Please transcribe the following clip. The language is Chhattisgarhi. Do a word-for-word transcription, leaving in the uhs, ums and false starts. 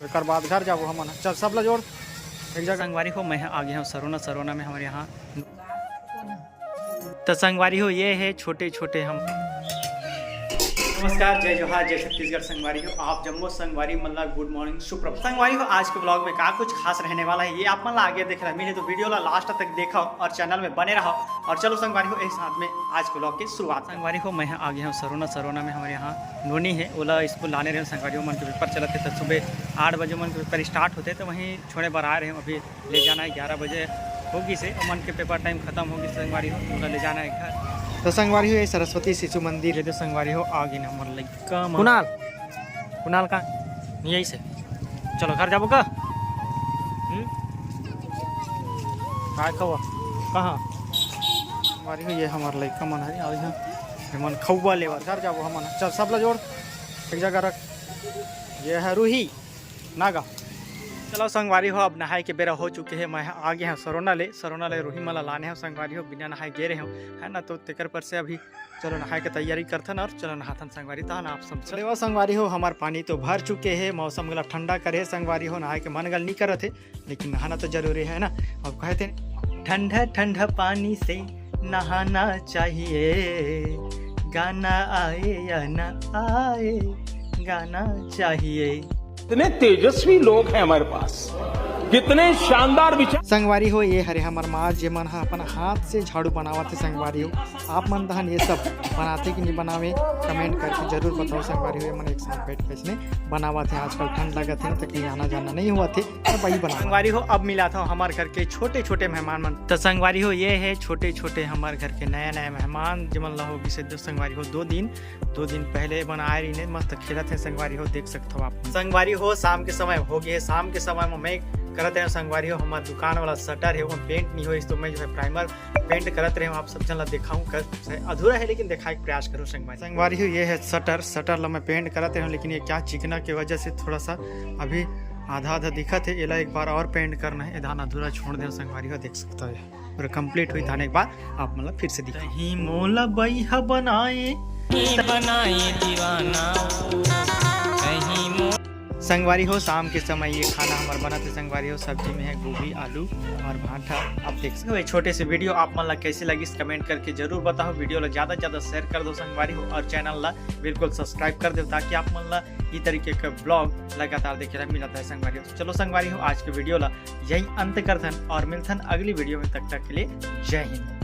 एकर बाद घर जाबो हमन। चल, सब ला जोड़ एक जगह। संगवारी हो, मैं आ गया हूँ सरोना। सरोना में हमारे यहाँ तो संगवारी हो, ये है छोटे छोटे हम। नमस्कार, जय जोहार, जय छत्तीसगढ़। संगवारी हो, आप जम्मो संगवारी मन ला गुड मॉर्निंग, सुप्रभात। संगवारी हो, आज के ब्लॉग में का कुछ खास रहने वाला है, ये आप मन ला आगे देखे ला मिले, तो वीडियो ला लास्ट तक देखो और चैनल में बने रहो। और चलो संगवारी हो, एक साथ में आज के ब्लॉग की शुरुआत। संगवारी हो, मैं आ गया हूँ सरोना। सरोना में हमारे यहाँ नोनी है, ओला स्कूल लाने रहे संगवारी हो, मन के पेपर चलत है, तो सुबह आठ बजे मन के पेपर स्टार्ट होते, तो वहीं छोड़े बर आए रहे हूँ। अभी ले जाना है, ग्यारह बजे होगी से, ओमन के पेपर टाइम खत्म होगी संगवारी हो, ओला ले जाना है घर। तो संगवारी हो, ये सरस्वती शिशु मंदिर है। तो संगवारी हो, आ गए हमर लइका मन। कुणाल, कुणाल का यही से, चलो घर जाबो का? हम्म? काय खवा? कहाँ? संगवारी हो, ये हमर लइका मन हरे, अउ यहाँ हमन खउवा लेवर घर जाबो हमन। चल, सब ला जोड़ एक जगह रख। ये है रूही नागा। चलो संगवारी हो, अब नहाए के बेरा हो चुके है। मैं आ गया हूँ सरोना ले, सरोना ले रूही मन ला लाने हूँ संगवारी हो, बिना नहाए गे रहे हूँ, है ना, तो तेकर पर से अभी चलो नहाए के तैयारी करथन और चलो नहाथन संगवारी, तहन आप सब चले। संगवारी हो, हमार पानी तो भर चुके है, मौसम गला ठंडा करे संगवारी हो, नहाए के मन गल नहीं करत है, लेकिन नहाना तो जरूरी है ना। अब कहते हैं, ठंडा ठंडा पानी से नहाना चाहिए, गाना आए या ना आए, गाना चाहिए। इतने तेजस्वी लोग हैं हमारे पास, कितने शानदार विचार। संगवारी हो, ये हरे हमर माँ, जेमन ह अपन हाथ से झाड़ू बनावत है संगवारी हो। आप मन तहन ये सब बनाथे कि नहीं बनावे, कमेंट करके जरूर बताओ संगवारी हो। ये मन एक साथ बैठ के इसने बनावत है, आजकल ठंड लगत है तो कहीं आना जाना नहीं हुआ थे, तो वही बना। संगवारी हो, अब मिला था हमारे घर के छोटे छोटे मेहमान मन। तो संगवारी हो, ये है छोटे छोटे हमारे घर के नया नया मेहमान, जेमन ला हो गिसे दो संगवारी हो, दो दिन दो दिन पहले मन आए रहिने, मस्त खेलत है संगवारी हो, देख सकत हो आप। संगवारी हो, शाम के समय हो गए, शाम के समय में मैं करत रहे संगवारी हो, हमार दुकान वाला शटर है, वो पेंट नहीं होइस, तो मैं जो है प्राइमर पेंट करत रहे हूँ, आप सब जन ला देखाऊँ कर, अधूरा है लेकिन दिखाए के प्रयास करूँ संगवारी। संगवारी हो, ये है शटर, शटर ला मैं पेंट करत रहे हूँ, लेकिन ये क्या चिकना के वजह से थोड़ा सा अभी आधा आधा दिखत है, एला एक बार और पेंट करना है, एधान अधूरा छोड़ दे संगवारी हो, देख सकता है। पूरा कंप्लीट हुई, थाने के बाद आप मतलब फिर से दिखा। कहीं मोला बई ह बनाए, बनाए दीवाना, कहीं मो- संगवारी हो, शाम के समय ये खाना हमार बनत है संगवारी हो, सब्जी में है गोभी, आलू और भांटा। आप देख सकते हो, ये छोटे से वीडियो आप मन ला कैसे लगिस, कमेंट करके जरूर बताओ। वीडियो ला ज्यादा से ज्यादा शेयर कर दो संगवारी हो, और चैनल ला बिल्कुल सब्सक्राइब कर दो, ताकि आप मन ला ये तरीके का ब्लॉग लगातार देखे ला मिलता है संगवारी हो। तो चलो संगवारी हो, आज के वीडियो ला यही अंत करथन और मिलथन अगली वीडियो में। तब तक के लिए जय हिंद।